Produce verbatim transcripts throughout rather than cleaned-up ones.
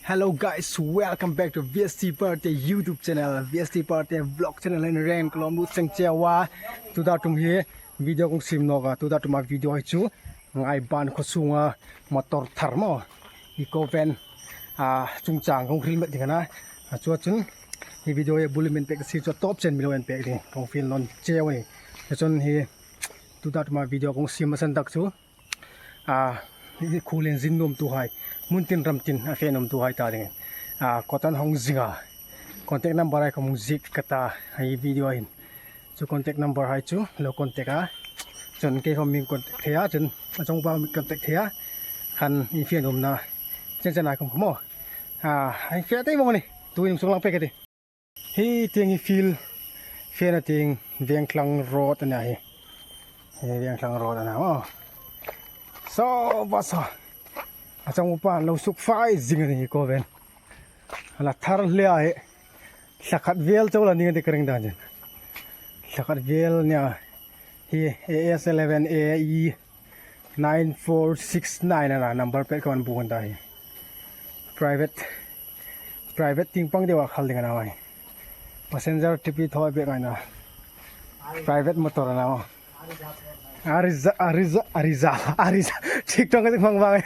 Hello guys, welcome back to V S T Parte YouTube channel, V S T Parte vlog channel in ren kolom lu seng chewa. Tuta tum hi video kong sim nawk a, tuta tuma video hi chu Ngaiban khaw sunga motor thar maw, eco van, a, chungchang kong hril met ding a na. A, chu a chun hi video hi bul min pek si chu top chen mi lo en pek ding kong fiel nawn cheu a ni. Chu chun hi tuta tuma video kong sim a san tak chu a, hi khulin zin nuomtuhai, hmun tin ram tin a fe nuomtuhai ta dingin, a, kawtan hong zinga contact number hai khom ziek ka ta, hi video hin. Chu contact number hai chu lo contact a, chun kei khom min contact thei a, chun a chungpa min contact thei a, khan in fe nuomna chen chen hai khom khom maw. A, in fe thei vong a ni, tuin sung lang pek ka ti. Hi tieng hi field, field a tieng Vengthlang Road a nih hi. Hi Vengthlang Road a nih maw. So, va sa. A chungpa lo suk fai zing a ni ko ven. A la thar hle a hi. Thla khat vel chau la ning a ti ka ring dan chen. Thla khat vel nia. Hi A S eleven A E nine four six nine a na, number plate khom an buk an ta hi. Private, private tieng pang deu a khal ding a na hi. Passenger tipi thaw bek ngai na. Private motor a na. Ariza, Ariza, Ariza, Ariza. TikTok ka ti hmang vang.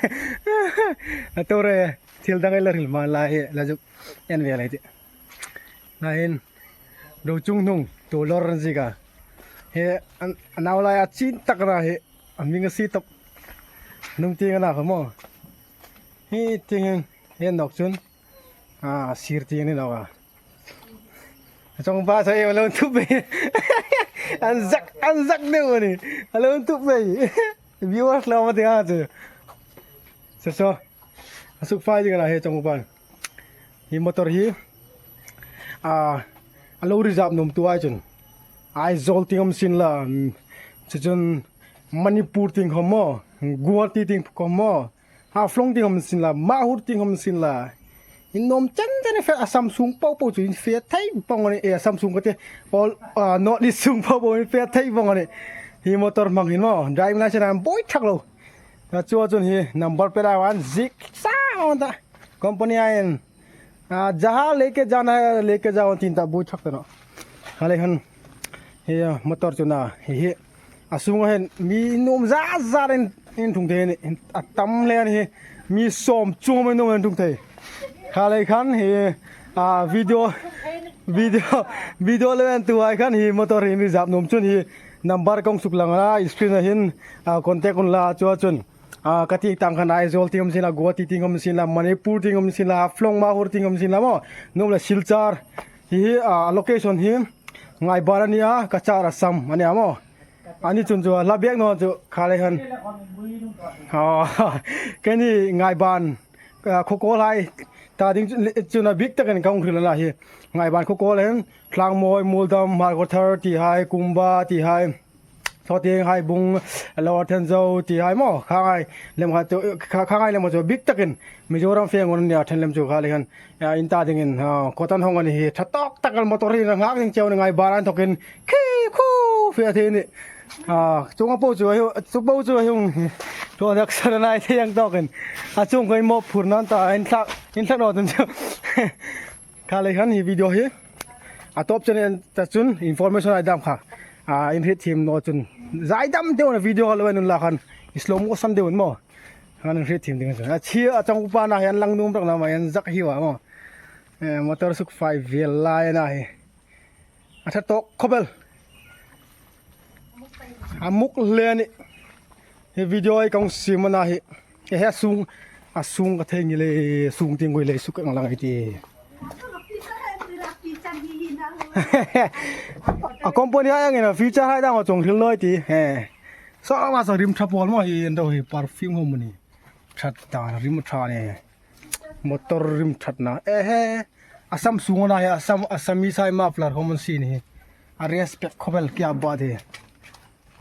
A to re, thil dang ei la hril hma lai hi, la zuk en ve lai ti. Nain, ro chunghnung, tu lawr an ziek a. Hi, an, a nau lai a chin tak ra hi, a hming a sie top. Nung tieng a na kha maw. Hi tieng hin, hi nawk chun. A, sir tieng ni nawk a. A chungpa sa em lo tup bei. An zak, an zak deu a ni. A lo tup bei. Viewers lo ma ti a chu. So, so. A suk fai ding a na hi chungpa. Hi motor hi, a, a lo reserve nuomtuhai chun Aizawl tieng khom sin la, mm, chu chun Manipur tieng khom maw, Guwahati tieng khom maw, Haflong tieng khom sin la, Mahur tieng khom sin la. In nuom chen chen fe Assam sung po po chu in fe thei vong a ni, eh, Assam sung ka ti, all, a, North East sung po po in fe thei vong a ni. Hi motor hmang hin maw, driving license an buoi thak lo. A chu a chun hi number plate a an ziek sa ta. Company a hin, a, jahan leke jana hai, leke jao an ti ta buoi thak ta naw. Kha lei khan hi, a, motor chu a na hi hi. A sunga hin mi nuom zat zat in, in ṭhung thei a ni, a tam hle a ni hi. Mi sawm chuong mi nuom in ṭhung thei. Kha lei khan hi, a, video, video, video lo entuhai khan hi motor hi in reserve nuom chun hi number kong suk lang a na, screen a hin, a, contact unla chu a chun. A, ka ti tang khan Aizawl tieng khom sin la, Guwahati tieng khom sin la, Manipur tieng khom sin la, Haflong Mahur tieng khom sin la maw. Nuom la Silchar. Hi hi, a, location hi Ngaiban a ni a, Cachar Assam a ni a maw. A ni chun chu a hla bek naw chu kha lei khan. A, keini Ngaiban, a, khaw kawl hai ta ding chu, chun a bik takin kong hril a na hi. Ngaiban khaw kawl hin Tlangmawi, Muldam, Hmarkhawthar ti hai, Kumba ti hai. Thaw tieng hai bung, Lower Thenzo ti hai maw, kha ngai lem kha chu, kha, kha ngai lem chu bik takin Mizoram fe ngun a ni a, then lem chu kha lei khan, a, in ta dingin, a, kawtan hong a ni hi, ṭha tawk tak el motor hi a nghak ding cheu ni Ngaiban an thokin, khi khu fe thei ni. A, chunga po chu a hi, chu po chu a hi hung, chu dak sa nai thei ang tawkin. A chung koi mo phur nan ta, in thlak, in thlak naw tun chu. Kha lei khan hi video hi a top chen en ta chun information ei dam kha. A, in hriet thiem naw chun. Zai dam deu a na video lo en unla khan. Slow motion deu maw. Khan in hriet thiem ding chun. A chi a chungpa na hin lang nuom rak na ma en zak hi wa maw. Eh, motor suk fai vel lai a na hi. A ṭha tawk khop el. A muk hle a ni. Hi video ei kong sim a na hi. He, he sung, a sung ka thei ngi le, sung tieng koi le suk ang lang ei ti. A company hai angin a feature hai dang a chawng hril naw ei ti. He. Saw ma saw rim ṭha pawl maw hi, an deu hi perfume hom ni. Ṭhat dan rim ṭha ni. Motor rim ṭhatna. Eh he. Assam sung a na hi, Assam, Assamese hai muffler khom an sie ni hi. A respect khop el kya baat hai.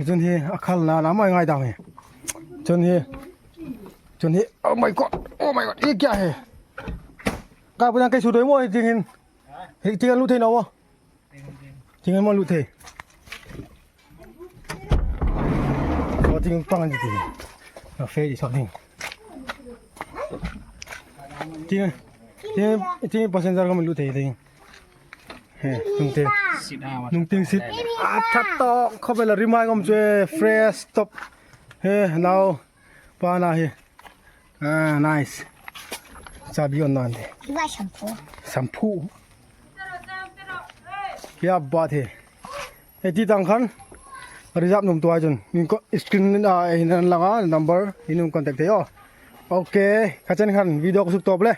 Chun hi a khalna na mai ngai dam hi. Chun hi. Chun hi. Oh my God. Oh my God. Ye kya hai? Ka bu dang kai su doi mo hi ting hin. Hi ting lu thei naw. Ting mo lu thei. Saw ting pang an ti. Na fe di saw ting. Ting. Ti, ti passenger khawm lut thei thei. He, nung te. Nung ting sit. A that to, khawvel a rimai ngam chu, fresh top. He, nau. Pa na hi. Ah, nice. Chabi on nan de. Shampoo. Shampoo. Kya baat hai. He, ti tang khan. Reserve nuom tu ai chun. Min ko screen a hin an langa number. Hin um contact thei o. Okay. Kha chen khan video ko suk top le.